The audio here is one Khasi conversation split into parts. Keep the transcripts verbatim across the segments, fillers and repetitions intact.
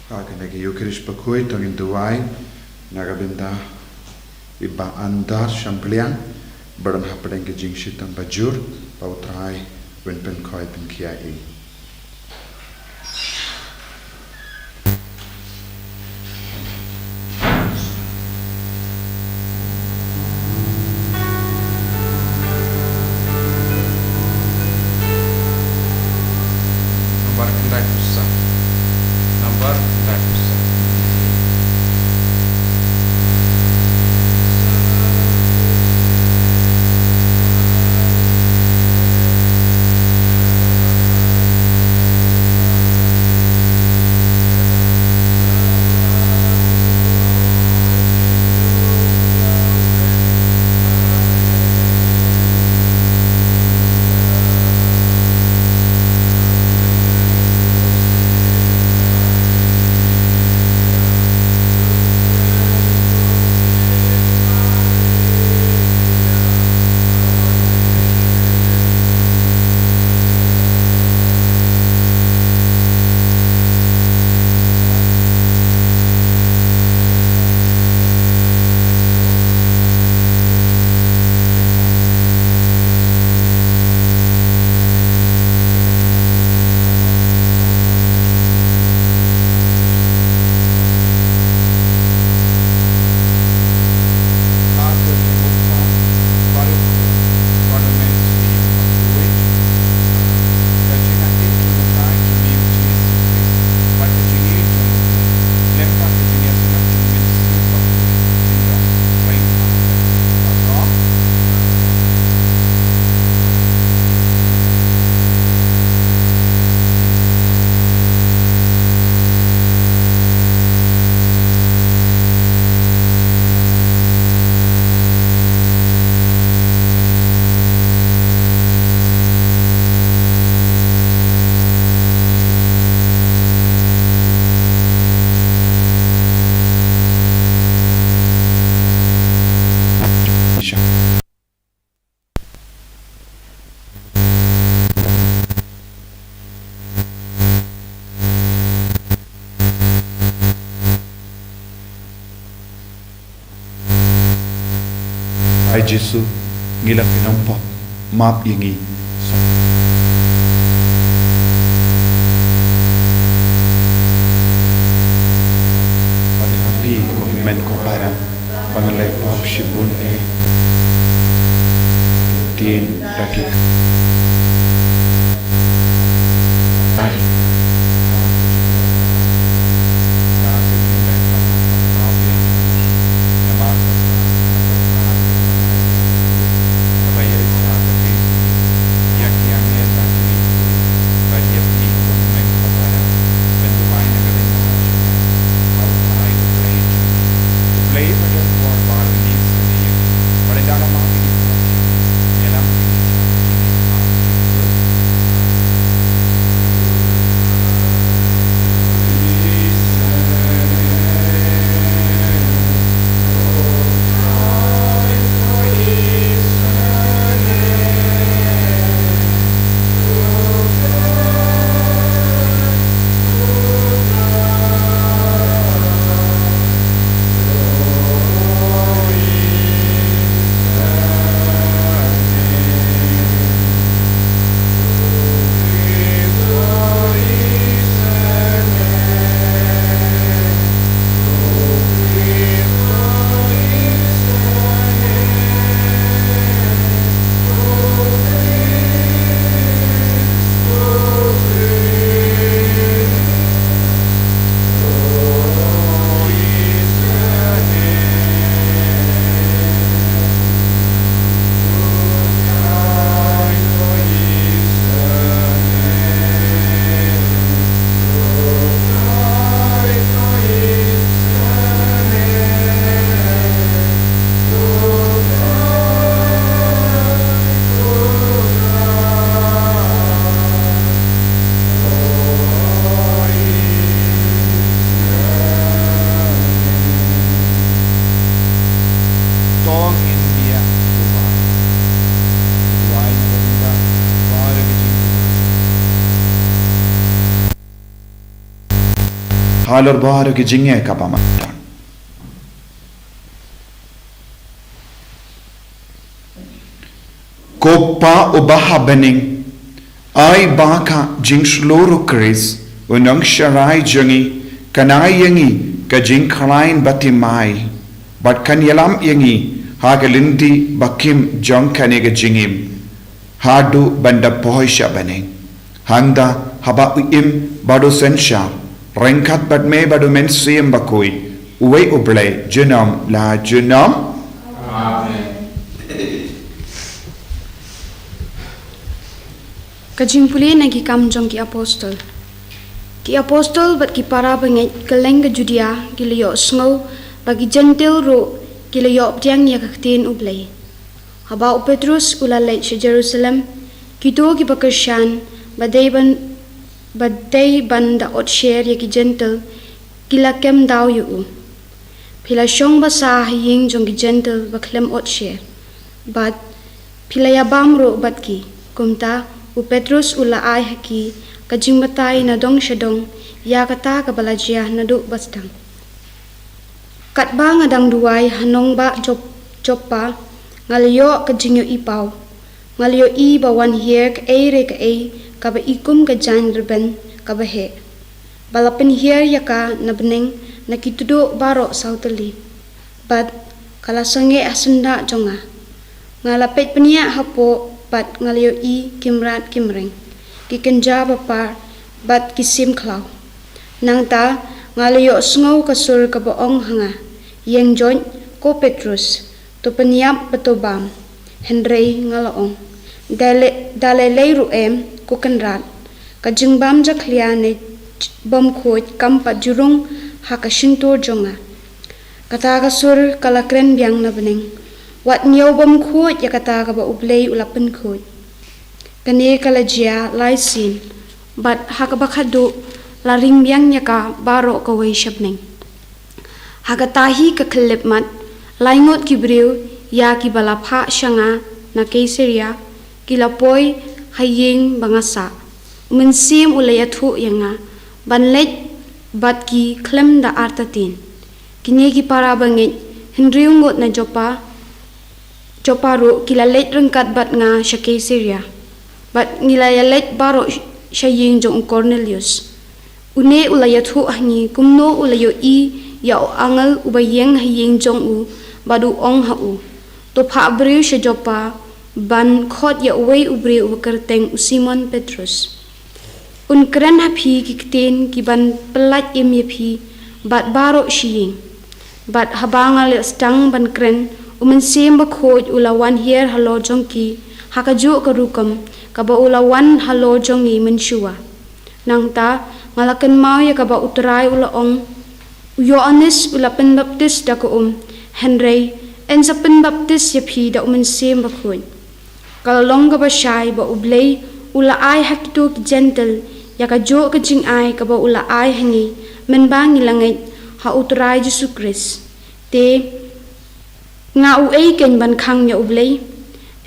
Ha kane ka Eukharist bakhuid to ngin duwai na ka bynta i Bah Andar Shampliang, ba don hapdeng ka jingshitom bajur, ba U Trai un pynkhoi pynkhiah i. Nambar khyndai phew saw. Nambar khyndai phew saw. Ai Jisu, ngi la pyndonkam, map ïa ngi. Pyrshah ïa phi, ko hynmen ko para, ba ngi la pop shibun eh. Ktien da ki halor baroh ki jingeh kiba mynta. Ko Pa uba ha bneng, ai ba ka jingshlur u Khrist, u Nongsharai jong ngi, kan ai ïa ngi ka jingkhlaiñ bathymmai, bad kan ïalam ïa ngi ha ka lynti bakim jong kane ka jingim, haduh ban da poi sha bneng. Hangta haba u im bad u synshar ryngkat bad Me bad u Mynsiem Bakhuid, uwei U Blei junom la junom. Amen. Ka jingpule na Ki Kam jong ki Apostol. Ki apostol bad ki para bangeit kylleng ka Judia ki la ïohsngew ba ki Jentil ruh ki la ïoh pdiang ïa ka ktien U Blei. Haba u Petrus u la leit sha Jerusalem, kito kiba kyrshan ba dei ban, ba dei ban da otsher ïa ki Jentil ki la kem daw ïa u. Phi la shong basa ha ïing jong ki Jentil ba khlem otsher, bad phi la ïabam ruh bad ki. Kumta u Petrus u la ai ha ki ka jingbatai na dong sha dong ïa kata kaba la jia naduh ba sdang. Katba nga dang duwai ha nongbah Jop-, Joppa, nga la ïoh ka jingïohi paw. Nga la ïohi ba wan hiar kaei re kaei kaba i kum ka jaiñ rben kaba heh, ba la pynhiar ïa ka na bneng na ki tduh baroh saw tylli, bad ka la sangeh ha syndah jong nga. Nga la peit bniah hapoh bad nga la ïohi ki mrad ki mreng, ki kynja ba par bad ki sim khlaw. Nangta nga la ïohsngew ka sur kaba ong ha nga, ïeng joit, ko Petrus, to pynïap bad to bam. Hynrei nga la ong, da lei, da lei lei ruh em, ko Kynrad, ka jingbam jakhlia ne bymkhuid kam pat ju rung ha ka shyntur jong nga. Kata ka sur ka la kren biang na bneng, wat ñiew bymkhuid ïa kata kaba U Blei u la pynkhuid. Kane ka la jia lai sien, bad ha kaba khatduh la ring biang ïa ka baroh kawei sha bneng. Ha kata hi ka khyllipmat, lai ngut ki briew ïa kiba la phah sha nga na Kaisaria, ki la poi ha ïing ba nga sah. U Mynsiem u la ïathuh ïa nga ban leit bad ki khlem da artatien. Kine ki para bangeit hynriew ngut na Joppa, Joppa ruh ki la leit ryngkat bad nga sha Kaisaria, bad ngi la ïaleit baroh sha ïing jong u Kornelius. Une u la ïathuh ha ngi kumno u la ïohi ïa u angel uba ïeng ha ïing jong u, bad u ong ha u, to phah briew sha Joppa ban khot ïa uwei u briew uba kyrteng u Simon Petrus. Un kren ha phi ki ktien kiban pyllait im ïa phi bad baroh shi ïing. Bad haba nga la sdang ban kren, u Mynsiem Bakhuid u la wan hiar halor jong ki ha kajuh ka rukom kaba u la wan halor jong ngi mynshuwa. Nangta nga la kynmaw ïa kaba U Trai u la ong, u Ïoannis u la pynbaptis da ka um, hynrei yn sa pynbaptis ïa phi da u Mynsiem Bakhuid. Ka la long kaba shai ba U Blei u la ai ha kito ki Jentil ïa kajuh ka jingai kaba u la ai ha ngi mynba ngi la ngeit ha U Trai Jisu Khrist. Te nga uei kein ban khang ïa U Blei?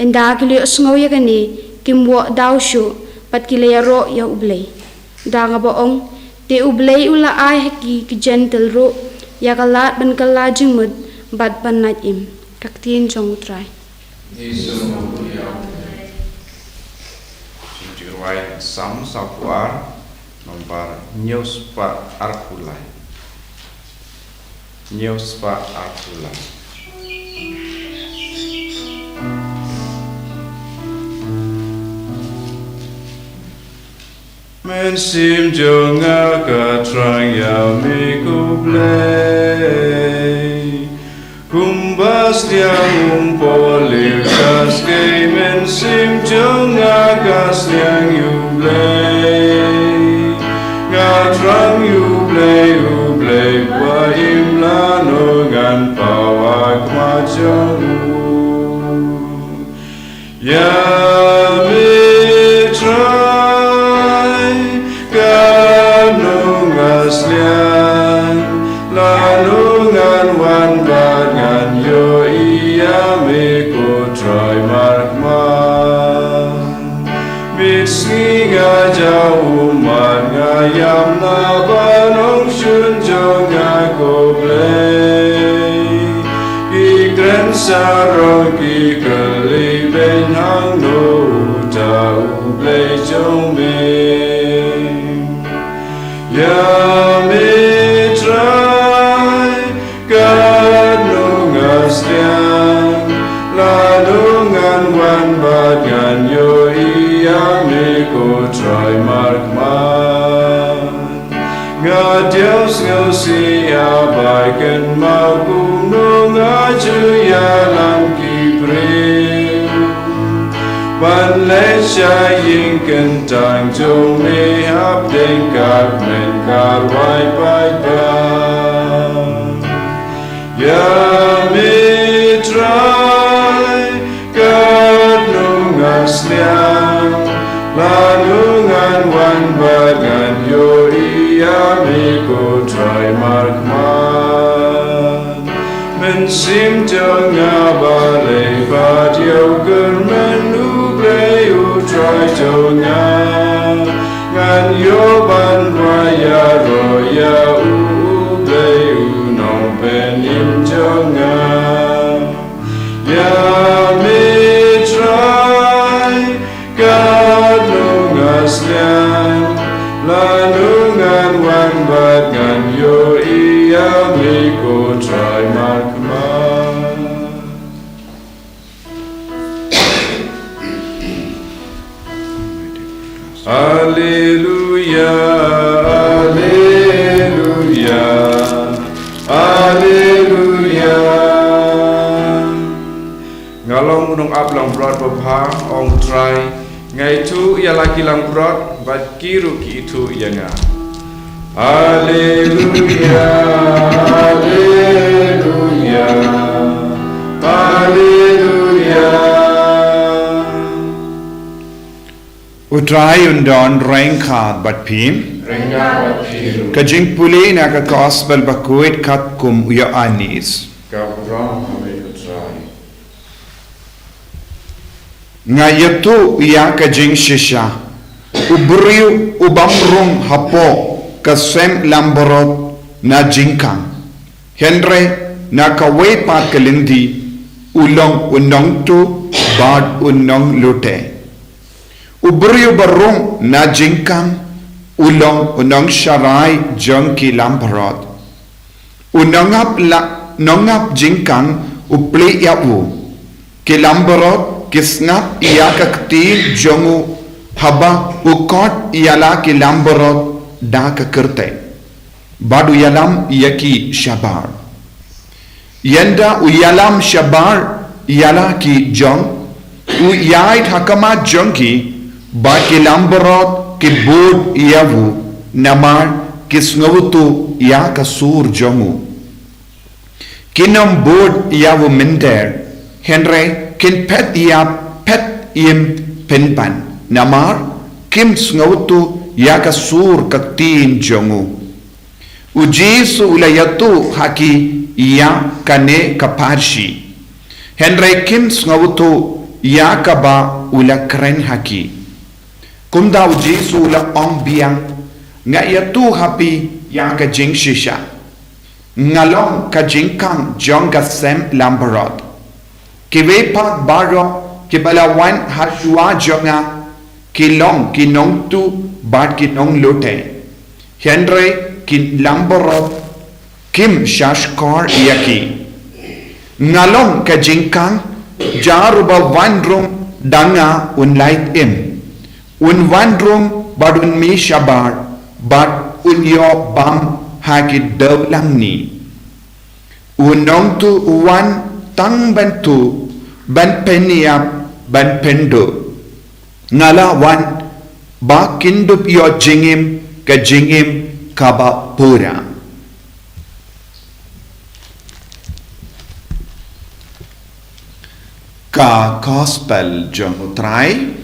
Ynda ki la ïohsngew ïa kane, kim woh daw shuh, bad ki la ïaroh ïa U Blei, da kaba ong, te U Blei u la ai ha ki ki Jentil ruh ïa ka lad ban kylla jingmut bad ban lait im. Ka ktien jong U Trai. Jisu, ïa. Jingkyrwai Salm sawphew ar, nombar hynñiew spah arphew lai. Hynñiew spah arphew lai. Mynsiem jong nga ka thrang ïa me ko Blei. Kumba sliang um poh lieh ka skei, mynsiem jong nga ka sliang ïa u Blei. Nga thrang ïa u Blei, u Blei ba im, lano ngan paw ha khmat jong u. Ïa me Trai, kano nga sliang, lano ngan wan bad ngan ïohi ïa me ko Trai markhmat. Miet sngi nga jaw ummat, nga ïam naba nongshun Sarong ki kylli beiñ hangno uta U Blei jong me. Ïa me Trai, katno nga sliang, lano ngan wan bad ngan ïohi ïa me ko Trai markhmat. Nga diaw sngewsih ïa bai kynmaw kumno nga ju ïalam ki briew ban leit sha ïing kyntang jong me hapdeng ka kmen karwai paidbah. Ïa me Trai, katno nga sliang, lano ngan wan bad ngan ïohi ïa me ko Trai markhmat. Mynsiem jong nga balei pat ïoh kyrmen U Blei U Trai jong nga. Ngan ïoh ban rwai ïaroh ïa U Blei U Nongpynim jong nga. Ïa me Trai, katno nga sliang, lano ngan wan bad ngan ïohi ïa me ko Trai markhmat. Alleluia, alleluia, alleluia. Nga long u nongap langbrot babha, ong U Trai, nga ithuh ïa la ki langbrot, bad ki ruh ki ithuh ïa nga. Alleluia, alleluia, alleluia. U Trai un don ryngkat bad phi. Ryngkat bad phi ruh. Ka jingpule na ka Gospel bakhuid katkum u Ïoannis. Ka burom ha me ko Trai. Nga ïathuh ïa ka jingshisha, u briew u bym rung hapoh ka sem langbrot na jingkhang, hynrei na kawei pat ka lynti u long u nongtuh bad u nonglute. U briew ba rung na jingkhang u long u nongsharai jong ki langbrot. U nongap la, nongap jingkhang u plie ïa u. Ki langbrot ki sngap ïa ka ktien jong u haba u khot ïa la ki langbrot da ka kyrteng. Bad u ïalam ïa ki shabar. Ynda u ïalam shabar ïa la ki jong, u ïaid ha khmat jong ki, bad ki langbrot ki bud ïa u, namar ki sngewthuh ïa ka sur jong u. Kin ym bud ïa u mynder, hynrei kin phet ïa phet im pynban, namar kim sngewthuh ïa ka sur ka ktien jong u. U Jisu u la ïathuh ha ki ïa kane ka pharshi, hynrei kim sngewthuh ïa kaba u la kren ha ki. Kumta u Jisu u la ong biang, nga ïathuh ha phi ïa ka jingshisha, nga long ka jingkhang jong ka sem langbrot. Kiwei pat baroh kiba la wan ha shuwa jong nga, ki long ki nongtuh bad ki nonglute, hynrei ki langbrot kim shahshkor ïa ki. Nga long ka jingkhang, uta uba wan rung da nga un lait im. Un wan rung bad un mih shabar, bad un ïoh bam ha ki dewlangni. U nongtuh u wan tang ban tuh, ban pynïap, ban pynduh. Nga la wan ba kin dup ïoh jingim, ka jingim kaba pura. Ka Gospel jong U Trai.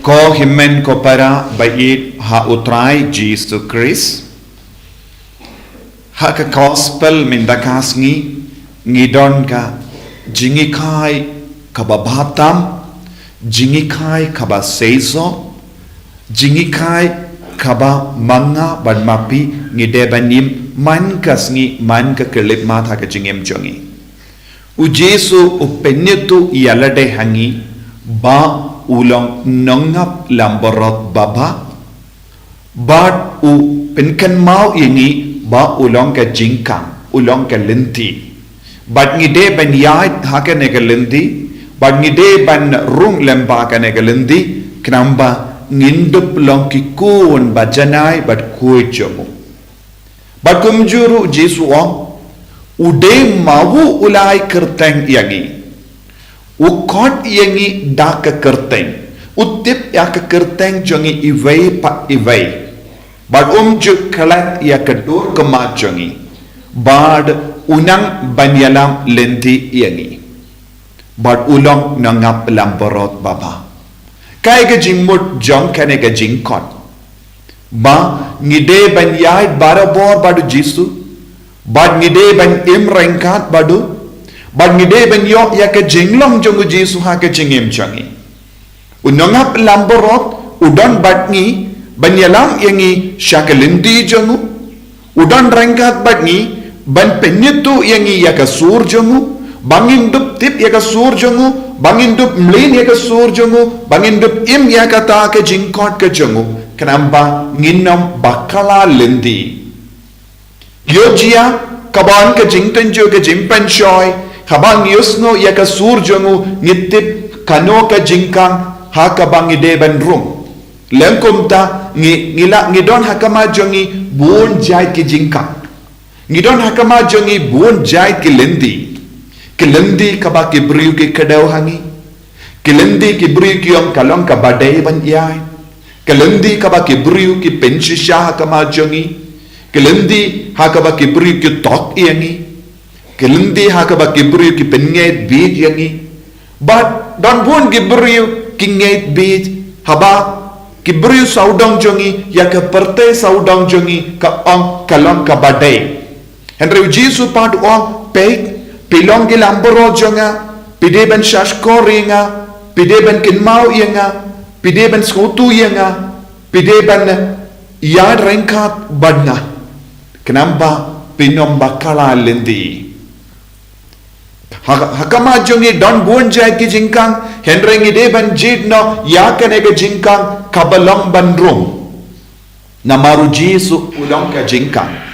Ko hynmen ko para ba ïeit ha U Trai Jisu Khrist. Ha ka Gospel mynta ka sngi ngi don ka jinghikai kaba bha tam, Jinghikai kaba seisoh, jinghikai kaba manga bad mapi, ngi dei ban im man ka sngi, man ka khyllipmat ha ka jingim jong ngi. U Jisu u pynïathuh ïa lade ha ngi ba u long nongap langbrot babha, bad u pynkynmaw ïa ngi ba u long ka jingkang, u long ka lynti. Bad ngi dei ban ïaid ha kane ka lynti, bad ngi dei ban rung lem bad kane ka lynti, khnang ba ngin dup long ki khun ba janai bad khuid jong u. Bad kumjuh ruh Jisu u ong, u dei ma u u la ai kyrteng ïa ngi. U khot ïa ngi da ka kyrteng. U tip ïa ka kyrteng jong ngi iwei pa iwei. Bad um ju klet ïa ka dur khmat jong ngi. Bad u nang ban ïalam lynti ïa ngi. Bad u long nongap langbrot babha. Kaei ka jingmut jong kane ka jingkhot? Ba ngi dei ban ïaid barabor bad u Jisu, bad ngi dei ban im ryngkat bad u, bad ngi dei ban ïoh ïa ka jinglong jong u Jisu ha ka jingim jong ngi. U nongap langbrot u don bad ngi ban ïalam ïa ngi sha ka lynti jong u. U don ryngkat bad ngi ban pynïathuh ïa ngi ïa ka sur jong u, ba ngin dup tip ïa ka sur jong u, ba ngin dup mlien ïa ka sur jong u, ba ngin dup im ïa kata ka jingkhot ka jong u, khnang ba ngin ym bakla lynti. Ïoh jia, kaba wan ka jingtynjuh ka jingpynshoi, haba ngi ïohsngew ïa ka sur jong u, ngi tip kano ka jingkang ha kaba ngi dei ban rung. Lem kumta ngi, ngi la, ngi don ha khmat jong ngi bun jait ki jingkang. Ngi don ha khmat jong ngi bun jait ki lynti. Ki lynti kaba ki briew ki kdew ha ngi. Ki lynti ki briew ki ong ka long kaba dei ban ïaid. Ki lynti kaba ki briew ki pynshisha ha khmat jong ngi. Ki lynti ha kaba ki briew ki tok ïa ngi. Ki lynti ha kaba ki briew ki pynngeit bieit ïa ngi. Bad don bun ki briew ki ngeit bieit haba ki briew sawdong jong ngi, ïa ka pyrthei sawdong jong ngi, ka ong ka long kaba dei. Hynrei u Jisu pat u ong, peit, phi long ki langbrot jong nga, phi dei ban shahshkor ïa nga, phi dei ban kynmaw ïa nga, phi dei ban sngewthuh ïa nga, phi dei ban ïaid ryngkat bad nga, khnang ba phin ym bakla lynti. Ha, ha khmat jong ngi don bun jait ki jingkang, hynrei ngi dei ban jied noh ïa kane ka jingkang kaba long ban rung. Namar u Jisu u long ka jingkang.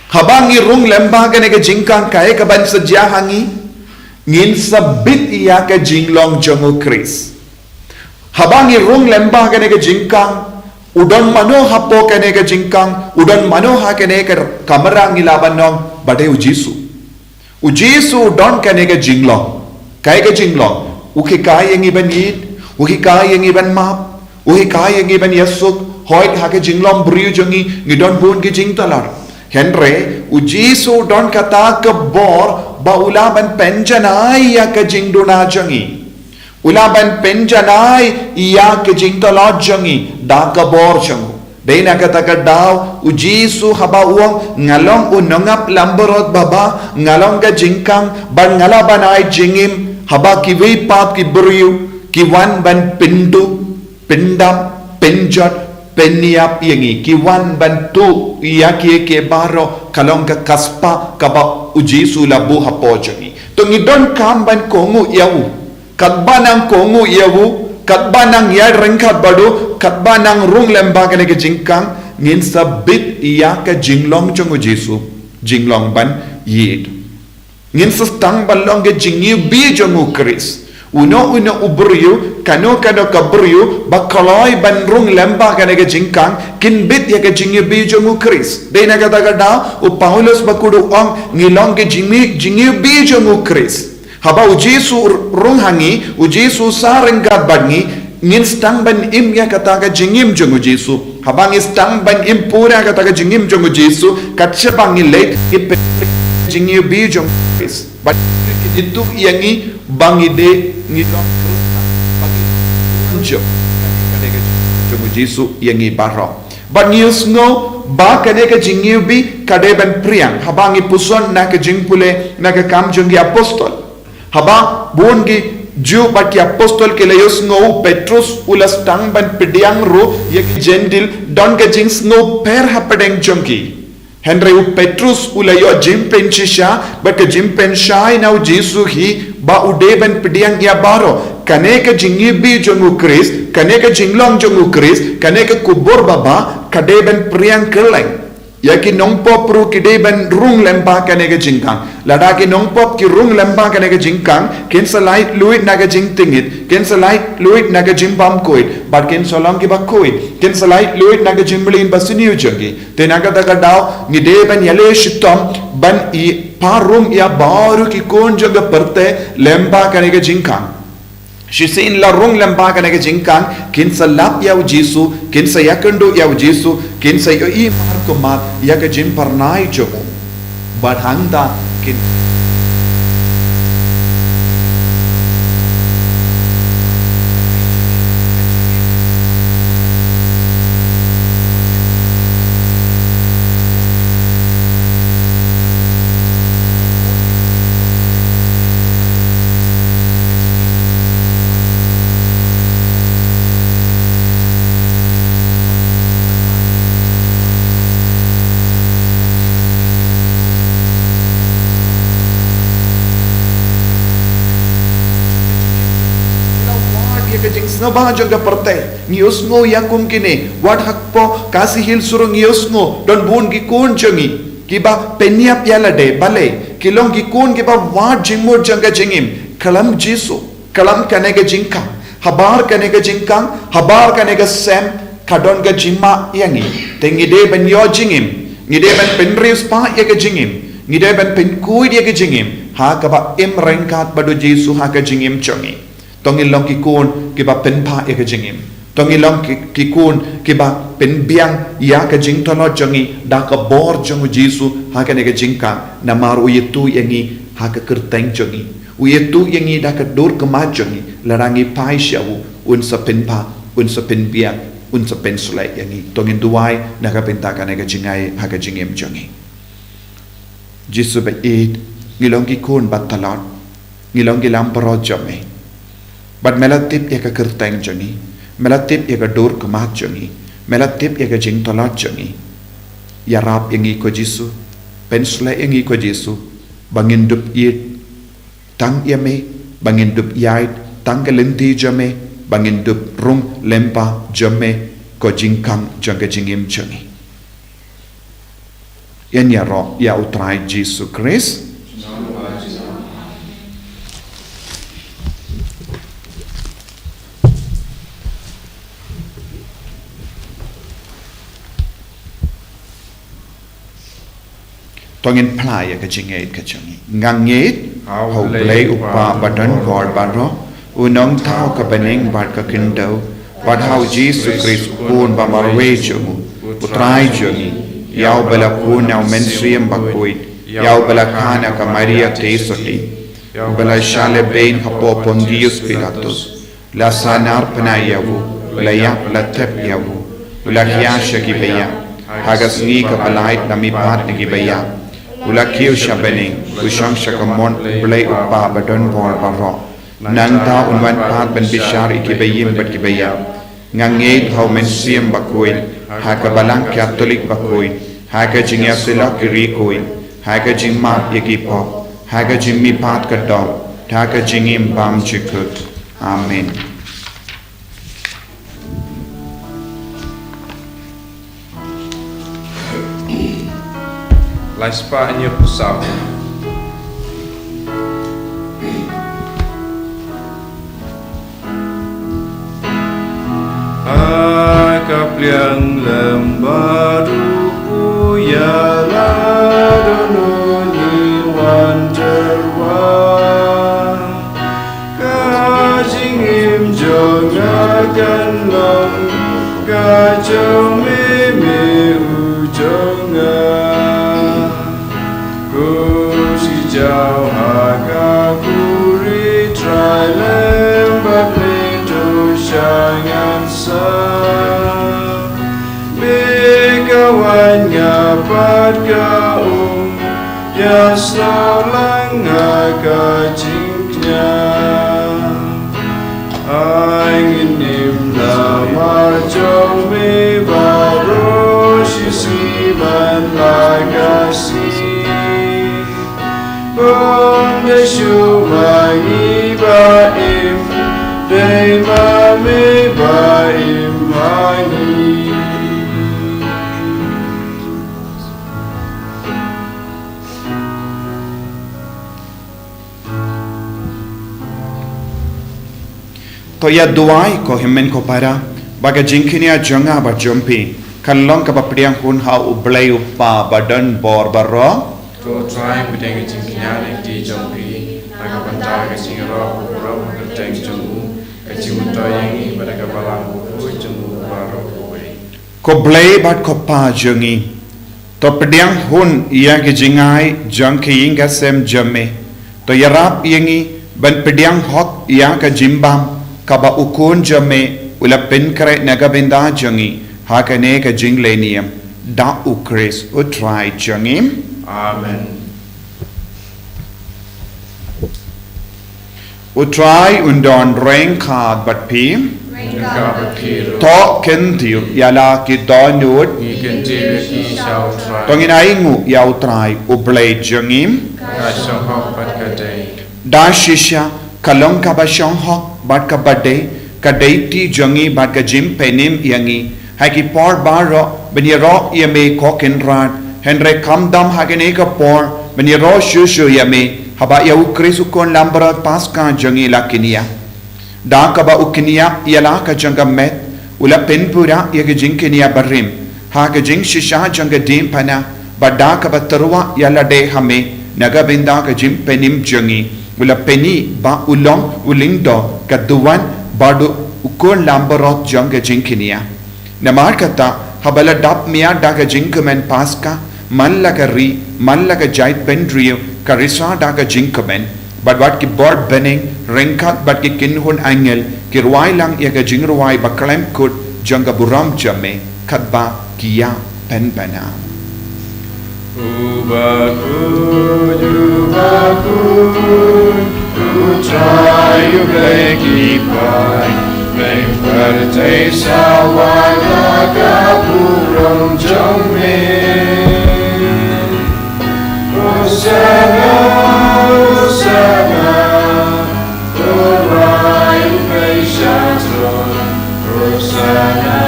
Haba ngi rung lem bad kane ka jingkang, kaei kaban sa jia ha ngi? Ngin sa bit ïa ka jinglong jong u Khrist. Haba ngi rung lem bad kane ka jingkang, u don mano hapoh kane ka jingkang, u don mano ha kane ka kamra, ngi lah ban ong ba dei u Jisu. U Jisu u don kane ka jinglong. Kaei ka jinglong? U hikai ïa ngi ban ïeit, u hikai ïa ngi ban map, u hikai ïa ngi ban ïasuk, hooid ha ka jinglong briew jong ngi, ngi don bun ki jingtlot. Hynrei u Jisu u don kata ka bor ba u lah ban pynjanai ïa ka jingduna jong ngi. U lah ban pynjanai ïa ka jingtlot jong ngi da ka bor jong u. Dei na kata ka daw u Jisu haba u ong, nga long u nongap langbrot babha, nga long ka jingkang, bad nga lah ban ai jingim, haba kiwei pat ki briew ki wan ban pynduh, pyndap, pynjot, pynïap ïa ngi, ki wan ban tuh ïa kiei kiei baroh, ka long ka spah kaba u Jisu u la buh hapoh jong ngi. To ngi donkam ban kohnguh ïa u. Katba nang kohnguh ïa u, katba nang ïaid ryngkat bad u, katba nang rung lem bad kane ka jingkang, ngin sa bit ïa ka jinglong jong u Jisu, jinglong ban ïeit. Ngin sa sdang ban long ka jingïohi jong u Khrist. Uno uno u briew, kano kano ka briew ba kloi ban rung lem bad kane ka jingkang, kin bit ïa ka jingïohi jong u Khrist. Dei na kata ka daw u Paulus ba kut u ong, ngi long ka jingïohi, jingïohi jong u Khrist. Haba u Jisu rung ha ngi, u Jisu sa ryngkat bad ngi, ngin sdang ban im ïa kata ka jingim jong u Jisu. Haba ngi sdang ban im pura kata ka jingim jong u Jisu, kat shaba ngi leit, ngi pynrem jingïohi jong u Khrist. Bad ki ïathuh ïa ngi ba ngi dei, ngi long Khristan, ba ngi jong, jong u Jisu ïa ngi baroh. Bad ngi ïohsngew ba kane ka jingïohi ka dei ban phriang, haba ngi puson na ka jingpule, na ka Kam jong ki Apostol. Haba bun ki Ju bad ki apostol ki la ïohsngew, u Petrus u la sdang ban pdiang ruh ïa ki Jentil, don ka jingsngew pher hapdeng jong ki. Hynrei u Petrus u la ïoh jingpynshisha bad ka jingpynshai na u Jisu hi, ba u dei ban pdiang ïa baroh. Kane ka jingiwbih jong u Khrist, kane ka jinglong jong u Khrist, kane ka khubor babha, ka dei ban pdiang kylleng. Ïa ki nongpop ruh ki dei ban rung lyngba kane ka jingkhang. Lada ki nongpop ki rung lyngba kane ka jingkhang, kin sa lait luid na ka jingtngit, kin sa lait luid na ka jingbam khuid, bad kin sa long kiba khuid, kin sa lait luid na ka jingmlien basniew jong ki. Te na kata ka daw, ngi dei ban ïaleh shitom ban ïa pyrshang ïa baroh ki khun jong ka pyrthei lyngba kane ka jingkhang. Shisien la rung lyngba kane ka jingkhang, kin sa lap ïa u Jisu, kin sa ïakynduh ïa u Jisu, kin sa ïohi markhmat ïa ka jingpyrnai jong u. Bad hangta kin Ïa ka jingsngewbha jong ka pyrthei. Ngi ïohsngew ïa kum kine, wat hapoh Khasi Hills ruh ngi ïohsngew, don bun ki khun jong ngi kiba pynïap ïa lade, balei? Ki long ki khun kiba wad jingmut jong ka jingim. Khlem Jisu, khlem kane ka jingkhang, habar kane ka jingkhang, habar kane ka sem, ka don ka jingma ïa ngi. Te ngi dei ban ïoh jingim, ngi dei ban pynriewspah ïa ka jingim, ngi dei ban pynkhuid ïa ka jingim ha kaba im ryngkat bad u Jisu ha ka jingim jong ngi. To ngin long ki khun kiba pynbha ïa ka jingim. To ngin long ki, ki khun kiba pynbiang ïa ka jingtlot jong ngi da ka bor jong u Jisu ha kane ka jingkhang, namar u ïathuh ïa ngi ha ka kyrteng jong ngi. U ïathuh ïa ngi da ka dur khmat jong ngi, lada ngi phai sha u, un sa pynbha, un sa pynbiang, un sa pynsleh ïa ngi. To ngin duwai na ka bynta kane ka jingai ha ka jingim jong ngi. Jisu ba ïeit, ngi long ki khun ba tlot, ngi long ki lam baroh jong me. Bad me la tip ïa ka kyrteng jong ngi, me la tip ïa ka dur khmat jong ngi, me la tip ïa ka jingtlot jong ngi. Ïarap ïa ngi ko Jisu, pynsleh ïa ngi ko Jisu, ba ngin dup ïeit tang ïa me, ba ngin dup ïaid tang ka lynti jong me, ba ngin dup rung lyngba jong me, ko jingkhang jong ka jingim jong ngi. Ïa ngi ïaroh ïa u Trai Jisu Khrist. To ngin phla ïa ka jingngeit ka jong ngi. Nga ngeit ha u Blei u Kpa ba don bor baroh, u Nongthaw ka bneng bad ka khyndew, bad ha u Jisu Khrist u Khun ba marwei jong u, u Trai jong ngi, ïa uba la khun na u Mynsiem Bakhuid, ïa uba la kha na ka Maria Theisotti, uba la shah lehbeiñ hapoh Pontius Pilatus, la sahnarphna ïa u, la ïap, la thep ïa u, u la khia sha ki baïap, ha ka sngi kaba lai la mihpat na ki baïap, u la kiew sha bneng, u shong sha ka mon u Blei u Kpa ba don bor baroh. Nangta un wan pat ban bishar ïa ki baïing bad ki baïap. Nga ngeit ha u Mynsiem Bakhuid, ha ka Balang Katholik bakhuid, ha ka jingïasyllok ki riewkhuid, ha ka jingmap ïa ki pop, ha ka jingmihpat ka doh, ha ka jingim bym jukut. Amen. Laispah hynñiewphew saw. Ha ka pliang lem baroh u ïa la don u ngi wan tyrwa. Ka jingim jong nga kan long ka jong me, me u jong nga. Ko shi jaw ha ka khuri Trai lem bad me to sha ngan sa. Me ka wan nga pat ka um, ïa snoh lang ha ka jingkñia. To ïa duwai ko hynmen ko para, ba ka jingkñia jong nga bad jong phi kan long kaba pdiang hun ha U Blei U Kpa badonbor baroh. To U Trai pdiang ka jingkñia na ka kti jong phi, na ka bynta ka jingïaroh u briew ha ka kyrteng jong u, ka jingmyntoi ïa ngi bad ka balang bakhuid jong u baroh kawei. Ko Blei bad ko Pa jong ngi, to pdiang hun ïa ka jingai jong ka ïing ka sem jong me. To ïarap ïa ngi ban pdiang hok ïa ka jingbam kaba U Khun jong me u la pynkhreh na ka bynta jong ngi ha kane ka jingleh niam. Da U Khrist U Trai jong ngi. Amen. U Trai un don ryngkat bad phi. Ryngkat bad phi ruh. To kyntiew ïa la ki dohnud. Ngi kyntiew ïa ki sha U Trai. To ngin ainguh ïa U Trai U Blei jong ngi. Ka shong hok bad ka dei. Da shisha ka long kaba shong hok bad kaba dei ka dei kti jong ngi bad ka jingpynim ïa ngi ha ki por baroh ban ïaroh ïa me ko Kynrad. Hynrei khamtam ha kane ka por ban ïaroh shuh shuh ïa me, haba ïa U Khrist U Khun Langbrot Paska jong ngi la kñia. Da kaba u kñia ïa la ka jong ka met, u la pynpura ïa ka jingkñia barim ha ka jingshisha jong ka diengphna, bad da kaba tyrwa ïa lade ha me na ka bynta ka jingpynim jong ngi, u la pyni ba u long u lyngdoh ka duwan bad u Khun Langbrot jong ka jingkñia. Namar kata, haba la dap miat da ka jingkmen Paska, man la ka ri, man la ka jaitbynriew, ka risa da ka jingkmen, bad wat ki bor bneng ryngkat bad ki kynhun angel ki rwai lang ïa ka jingrwai bakhlem kut jong ka burom jong me, katba ki ïa pynbna. U bakhuid, u bakhuid, U Trai U Blei ki kpa, ïing pyrthei sawa na ka burom jong me. Hosanna, Hosanna, U Trai U Blei sha throne. Hosanna,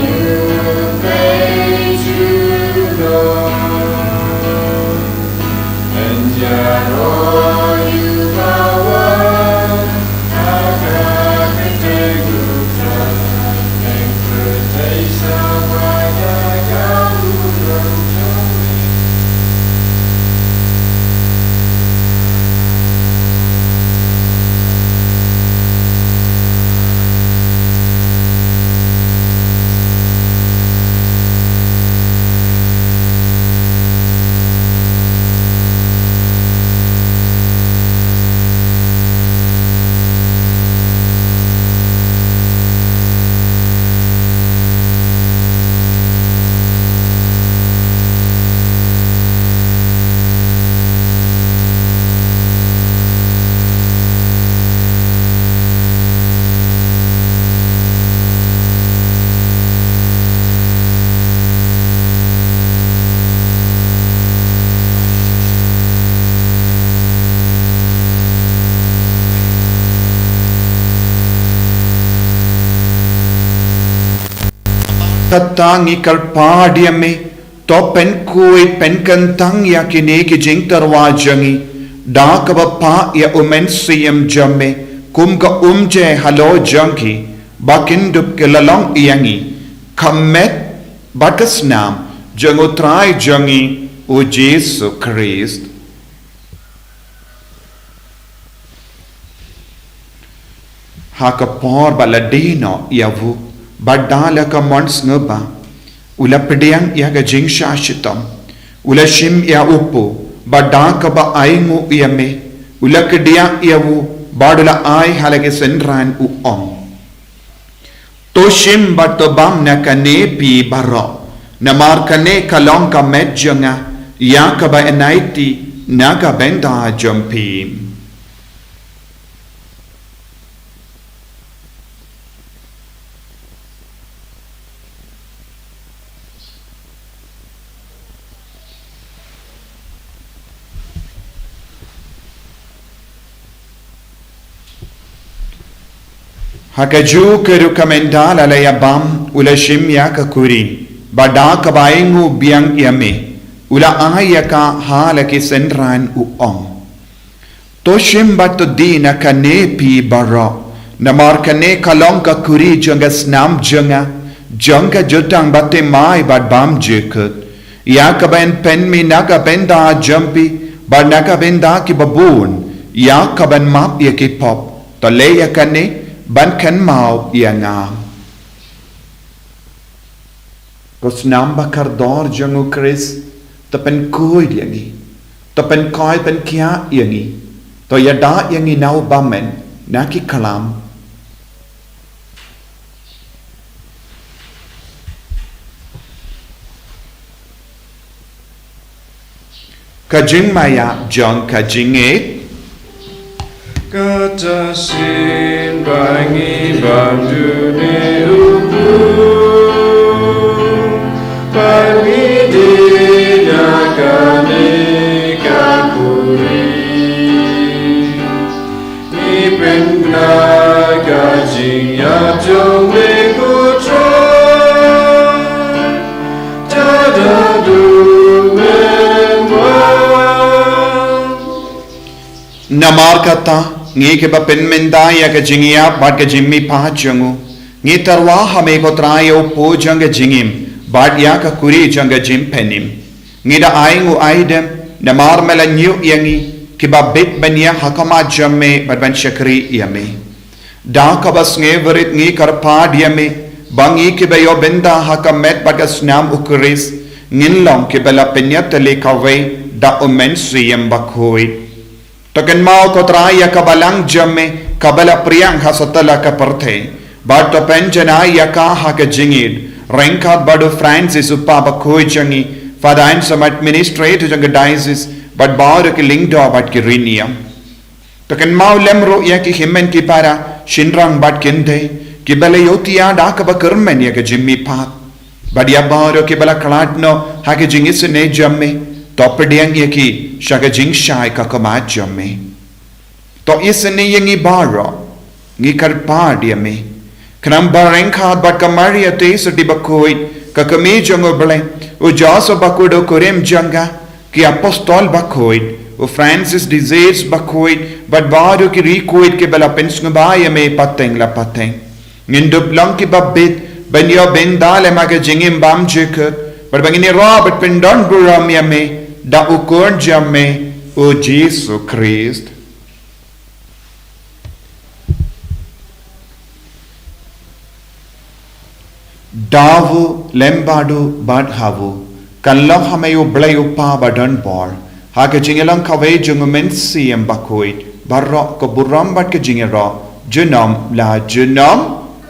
U Blei junom. Kata ngi kyrpad ïa me, to pynkhuid pynkyntang ïa kine ki jingtyrwa jong ngi da kaba phah ïa U Mynsiem jong me kum ka umje halor jong ki, ba kin dup ki la long ïa ngi ka met bad ka snam jong U Trai jong ngi U Jisu Khrist. Ha ka por ba la die noh ïa u, bad da la ka mon sngewbha, u la pdiang ïa ka jingshah shitom, u la shim ïa u pu, bad da kaba ainguh ïa me, u la kdiah ïa u, bad u la ai ha la ki synran, u ong: To shim bad to bam na kane phi baroh, namar kane ka long ka met jong nga, ïa kaba yn aiti na ka bynta jong phi. Ha kajuh ka rukom ynda la la ïa bam, u la shim ïa ka kuri, bad da kaba ainguh biang ïa me, u la ai ïa ka ha la ki synran, u ong: To shim bad to die na kane phi baroh, Namar kane ka long ka kuri jong ka snam jong nga, jong ka jutang ba thymmai bad bymjukut, ïa kaba yn pynmih na ka bynta jong phi bad na ka bynta kiba bun, ïa kaban map ïa ki pop. To leh ïa kane ban kynmaw ïa nga. Ko snam ba kordor jong U Khrist, to pynkhuid ïa ngi, to pynkhuid pynkhiah ïa ngi, to ïada ïa ngi na u bymman, na ki khlam. Ka jingmaïa jong ka jingngeit. Kata shisien ba ngi bam dune u bun, ba ngi die ïa kane ka kuri. Ngi pynbna ka jingïap jong me ko Trai. Tada du men wan. Namar kata, ngi kiba pynmynta ïa ka jingïap bad ka jingmihpat jong u, ngi tyrwa ha me ko Trai ïa u pud jong ka jingim bad ïa ka kuri jong ka jingpynim. Ngi da ai nguh ai dem namar me la ñiew ïa ngi kiba bit ban ïeng ha khmat jong me bad ban shakri ïa me. Da kaba sngewrit ngi kyrpad ïa me ba ngi kiba ïoh bynta ha ka met bad ka snam U Khrist, ngin long kiba la pynïatylli kawei da U Mynsiem Bakhuid. To kynmaw ko Trai ïa ka balang jong me kaba la phriang ha satlak ka pyrthei, bad to pynjanai ïa ka ha ka jingïeit ryngkat bad u Francis u Pop bakhuid jong ngi, Father Anselm, administrator jong ka diocese, bad baroh ki lyngdoh bad ki riewniam. To kynmaw lem ruh ïa ki hynmen ki para, shynrang bad kynthei, kiba la ïohthiah da kaba kyrmen ïa ka jingmihpat, bad ïa baroh kiba la khlad noh ha ka jingisynei jong me, to pdiang ïa ki sha ka jingshai ka khmat jong me. To isynei ïa ngi baroh, ngi kyrpad ïa me. Khnang ba ryngkat bad ka Maria Theisotti bakhuid, ka kmie jong U Blei, u Joseph bakhuid u kurim jong ka, ki apostol bakhuid, u Francis de Sales bakhuid, bad baroh ki riewkhuid kiba la pynsngewbha ïa me pateng la pateng, ngin dup long kiba bit ban ïoh bynta lem ha ka jingim bymjukut, bad ba ngin ïaroh bad pyndonburom ïa me da u Khun jong me, u Jisu Khrist. Da u lem bad u bad ha u, kan long ha me U Blei U Kpa badonbor, ha ka jingïalang kawei jong U Mynsiem Bakhuid, baroh ka burom bad ka jingïaroh, junom la junom.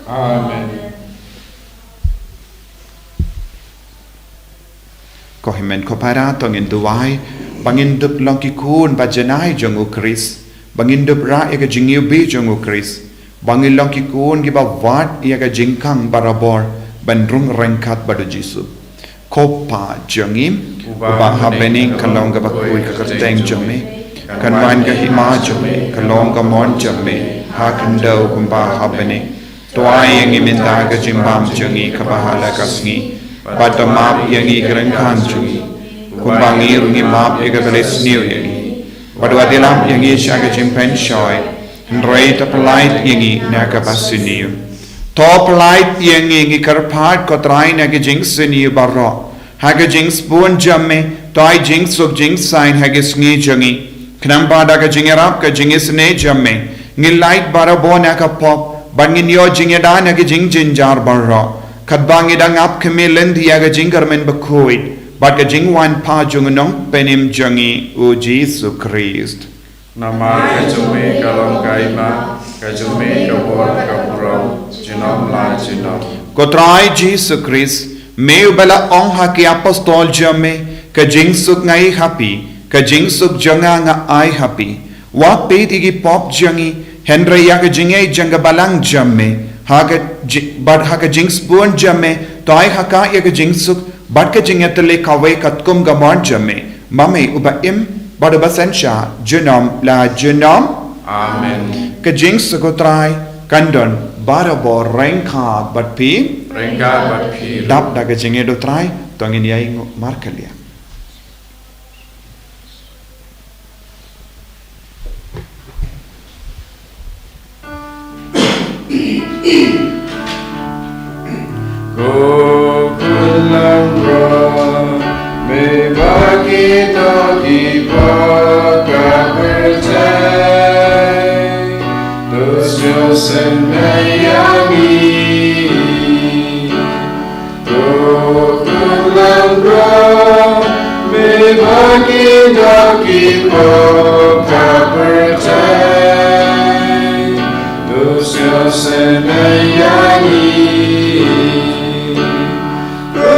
Amen. Ko hynmen ko para, to ngin duwai ba ngin dup long ki khun ba janai jong U Khrist, ba ngin dup rah ïa ka jingiwbih jong U Khrist, ba ngin long ki khun kiba wad ïa ka jingkhang barabor ban rung ryngkat bad U Jisu. Ko Pa jong ngi uba ha bneng, kan long kaba khuid ka kyrteng jong me, kan wan ka hima jong me, kan long ka mon jong me ha khyndew kumba ha bneng. To ai ïa ngi mynta ka jingbam jong ngi kaba ha la ka sngi, bad to map ïa ngi ki ryngkang jong ngi, kumba ngi ruh ngi map ïa kiba la sniew ïa ngi. Bad wat ïalam ïa ngi sha ka jingpynshoi, hynrei to pyllait ïa ngi na kaba sniew. To pyllait ïa ngi, ngi kyrpad ko Trai, na ka jingsniew baroh. Ha ka jingsbun jong me, to ai jingsuk jingsaiñ ha ka sngi jong ngi. Khnang ba da ka jingïarap ka jingisynei jong me, ngin lait barabor na ka pop, bad ngin ïoh jingïada na ka jingjynjar baroh, katba ngi dang ap khmih lynti ïa ka jingkyrmen bakhuid bad ka jingwan pat jong U Nongpynim jong ngi, U Jisu Khrist. Namar ka jong me ka long ka hima, ka jong me ka bor, ka burom, junom la junom. Ko Trai Jisu Khrist, me uba la ong ha ki apostol jong me, ka jingsuk nga ai ha phi, ka jingsuk jong nga nga ai ha phi. Wat peit ïa ki pop jong ngi, hynrei ïa ka jingngeit jong ka balang jong me, ha ka ji-, bad ha ka jingsbun jong me, to ai ha ka ïa ka jingsuk bad ka jingïatylli kawei katkum ka mon jong me, ma me uba im bad uba synshar junom la junom. Amen. Ka jingsuk U Trai kan don barabor ryngkat bad phi. Ryngkat bad phi. Dap da ka jingïeit U Trai, to ngin ïainguh markylliang. Ko khun langbrot, me ba ki doh ki pop ka pyrthei, to sngewsynei ïa ngi. Ko khun langbrot, me ba ki doh ki pop ka pyrthei, to sngewsynei ïa ngi. Ko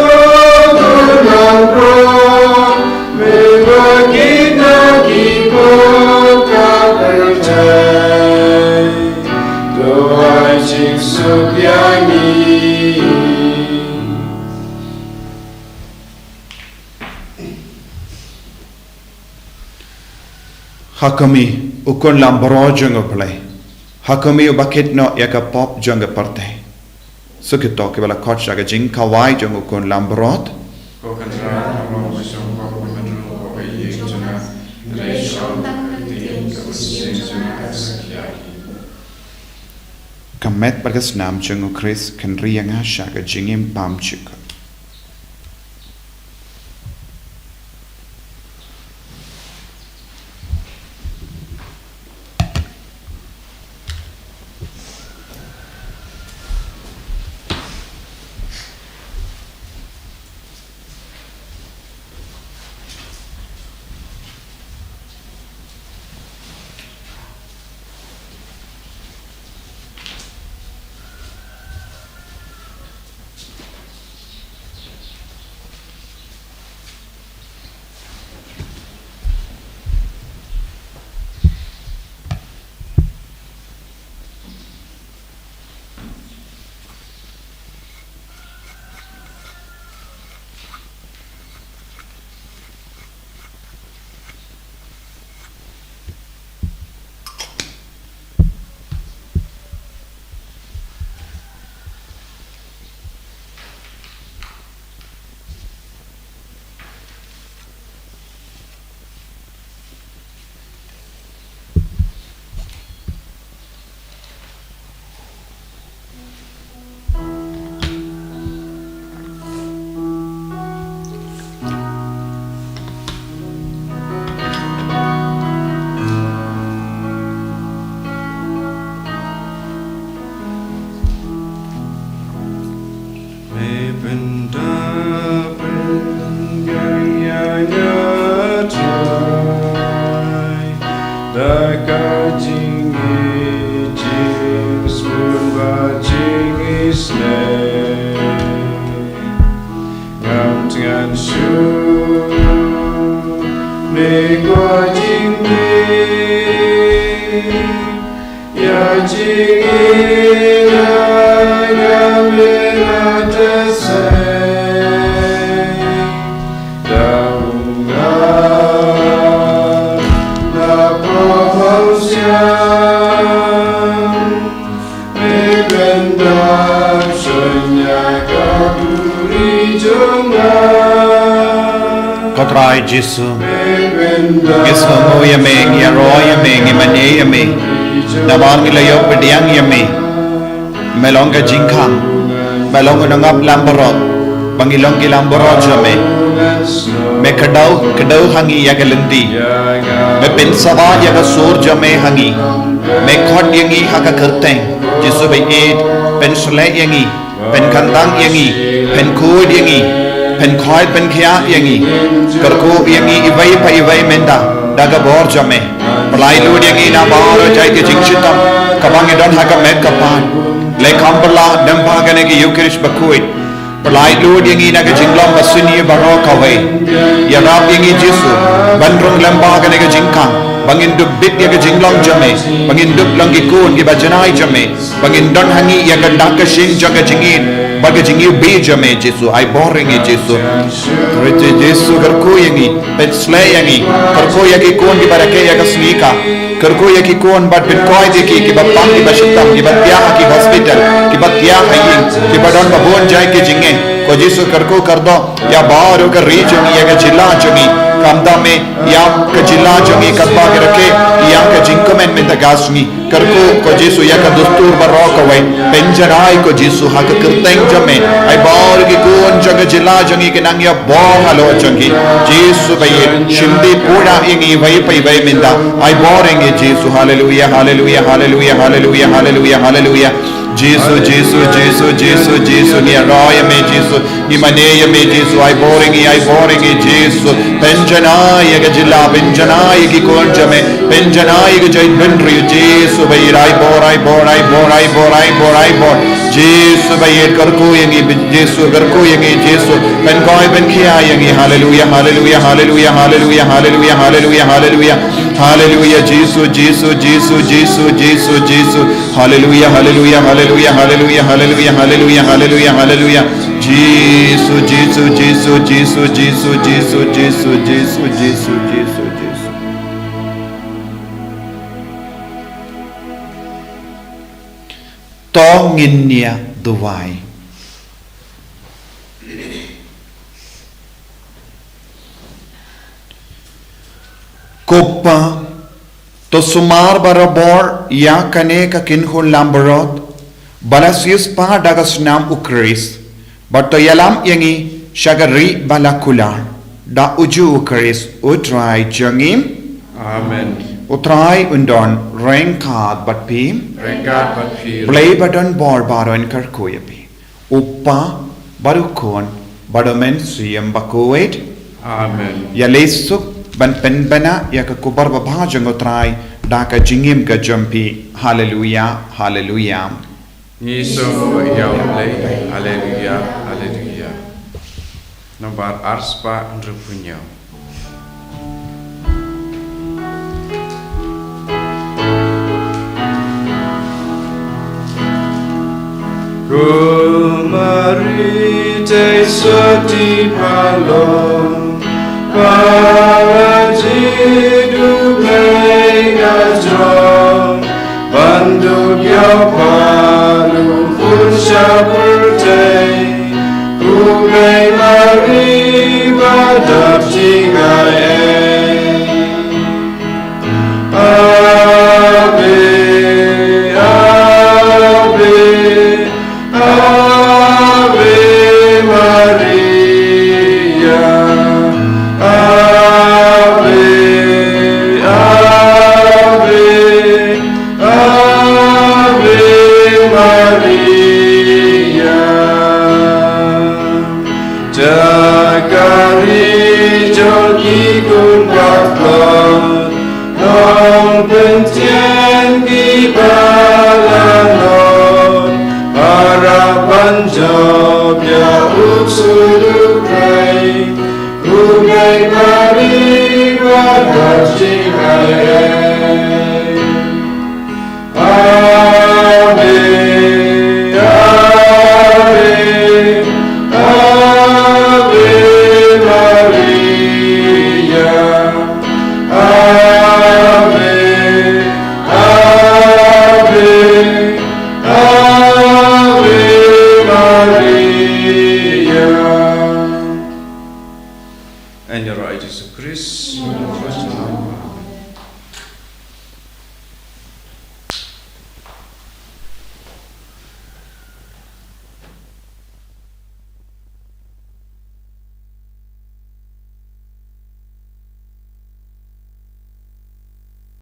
khun langbrot, me ba ki doh ki pop ka pyrthei, to ai jingsuk ïa ngi. Ha kmie, u khun langbrot jong U Blei. Ha kmie, uba kit noh ïa ka pop jong ka pyrthei. Sa kito kiba la khot sha ka jingkhawai jong u khun langbrot. Ko Kynrad, nga ong ba shong pop u hynriew pop ïa ka jingïaseng jong nga. Hynrei shong tang ka ktien kaba ïaseng jong nga ka sakhi ïa ki. Ka met bad ka snam jong U Khrist kan ri ïa nga sha ka jingim bymjukut. Me pyndap pynbiang ïa nga Trai da ka jingïeit, jingsbun bad jingisynei. Ngam thngan shuh, me kwah jingmih. Ïa jingïeit nga me la teh sei da u ngat na pop hong siang. Me pyndap shuh ïa ka duri jong nga. Ko Trai Jisu, ngi sngewnguh ïa me, ngi ïaroh ïa me, ngi mane ïa me. Namar ngi la ïoh pdiang ïa me. Me long ka jingkhang, me long u nongap langbrot, ba ngi long ki langbrot jong me. Me kdew, kdew ha ngi ïa ka lynti. Me pynsawa ïa ka sur jong me ha ngi. Me khot ïa ngi ha ka kyrteng Jisu ba ïeit, pynshlei ïa ngi. Pynkhamtam ïa ngi, pynkhuid ïa ngi, pynkhuid pynkhiah ïa ngi. Kyrkhu ïa ngi iwei pa iwei mynta da ka bor jong me. Pynlait lut ïa ngi na baroh jait ka jingshitom kaba ngi don ha ka met ka phad. Leh kham pynlah lem bad kane ka Eukharist bakhuid. Pynlait lut ïa ngi na ka jinglong ba sniew baroh kawei. Ïarap ïa ngi Jisu ban rung lem bad kane ka jingkhang, ba ngin dup bit ïa ka jinglong jong me, ba ngin dup long ki khun kiba janai jong me. Ba ngin don ha ngi ïa ka dak ka shin jong ka jingïeit bad ka jingïohi jong me Jisu. Ai bor ïa ngi Jisu. Kyrteng Jisu kyrkhu ïa ngi, pynshlei ïa ngi. Kyrkhu ïa ki khun kiba rakhe ïa ka sngi ka. Kyrkhu ïa ki khun bad pynkoit ïa ki, kiba pang, kiba shitom, kiba thiah ha ki hospital, kiba thiah ha ïing, kiba don ba bun jait ki jingeh. Ko Jisu kyrkhu kyrdoh ïa baroh ka ri jong ngi, ïa ka jylla jong ngi. Khamtam eh ïa ka jylla jong ngi katba ka rakhe ïa ka jingkmen mynta ka sngi. Kyrkhu ko Jisu ïa ka dustur baroh kawei. Pynjanai ko Jisu ha ka kyrteng jong me. Ai baroh ki khun jong ka jylla jong ngi ki nang ïa bor halor jong ki. Jisu ba ïeit, shim dih pura ïa ngi iwei pa iwei mynta. Ai bor ïa ngi Jisu. Haleluya, haleluya, haleluya, haleluya, haleluya, haleluya. Jisu, Jisu, Jisu, Jisu, Jisu, ngi ïaroh ïa me Jisu, ngi mane ïa me Jisu, ai bor ïa ngi, ai bor ïa ngi Jisu. Pynjanai ïa ka jylla, pynjanai ïa ki khun jong me, pynjanai ïa ka jaitbynriew Jisu, ba ïeit ai bor, ai bor, ai bor, ai bor, ai bor, ai bor. Jisu ba ïeit kyrkhu ïa ngi Jisu, kyrkhu ïa ngi Jisu. Pynkhuid pynkhia ïa ngi, haleluya, haleluya, haleluya, haleluya, haleluya, haleluya, haleluya. Haleluya, Jisu, Jisu, Jisu, Jisu, Jisu, Jisu. Haleluya, haleluya, haleluya, haleluya, haleluya, haleluya, haleluya, haleluya. Jisu, Jisu, Jisu, Jisu, Jisu, Jisu, Jisu, Jisu, Jisu, Jisu, Jisu. To ngin ïa duwai. Ko Pa, to sumar barabor ïa kane ka kynhun langbrot ba la siewspah da ka snam U Khrist, bad to ïalam ïa ngi sha ka ri ba la kular da uju U Khrist U Trai jong ngi. Amen. U Trai un don ryngkat bad phi. Ryngkat bad phi. Blei ba don bor baroh un kyrkhu ïa phi. U Pa, bad U Khun, bad U Mynsiem Bakhuid. Amen. Ïaleh suk ban pynbna ïa ka khubor babha jong U Trai da ka jingim ka jong phi. Haleluya, haleluya. Ngi sngew ïa U Blei. Haleluya, haleluya. Nombar arspah hynriewphew hynñiew. Ko Mari te sati palo, pala jidu mei na jrong, ban dup ïa u palo khun sha pyrthei. Ko Mei Mari ba dap jngai ei. Ave, Ave, Ave Maria. Ave, Ave, Ave Maria. Jaka ri jong ki khun bakhlad, nongpynthiah kiba la nud, para ban jop ïa u ksuid U Trai. Ko Mei Mari ba dap jngai ei. Ave, Ave, Ave Maria. Ave, Ave, Ave Maria. Yn ïaroh ïa U Jisu Khrist.